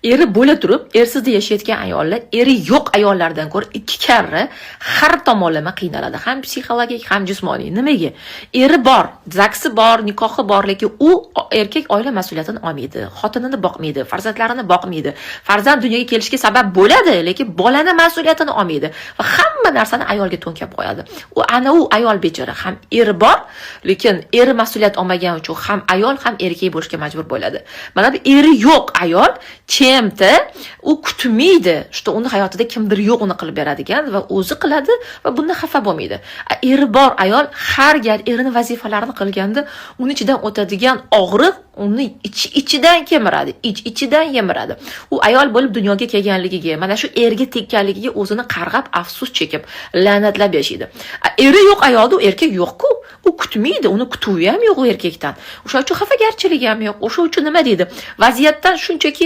Eri bo'la turib, ersizda yashayotgan ayollar eri yo'q ayollardan ko'ra ikki karra har tomonlama qiynaladi. Ham psixologik, ham jismoniy. Nimaga? Eri bor, ZAGSi bor, nikohi bor, lekin u erkak oila mas'uliyatini olmaydi, xotinini boqmaydi, farzandlarini boqmaydi. Farzand dunyoga kelishiga sabab bo'ladi, lekin bolani mas'uliyatini olmaydi va hamma narsani ayolga to'nkab qo'yadi. U ana u ayol bechora, ham eri bor, lekin eri mas'uliyat olmagani uchun ham ayol, ham erkak bo'lishga majbur bo'ladi. Mana bu eri yo'q ayol чем-то u kutmaydi, что uni hayotida kimdir yo'q uni qilib beradigan, va o'zi qiladi va bundan xafa bo'lmaydi. Eri bor ayol har gal erini vazifalarini qilganda uni ichidan o'tadigan og'riq uni ich ichidan kemiradi, ich ichidan yemiradi. U ayol bo'lib dunyoga kelganligiga, mana shu erga tekkanligiga o'zini qarg'ab, afsus chekib, la'natlab yashaydi. Eri yo'q ayolda u erkak yo'q-ku, u kutmaydi, uni kutuvi ham yo'q u erkakdan. O'sha uchun xafagarchiligi ham yo'q. O'sha uchun nima deydi? Vaziyatdan shunchaki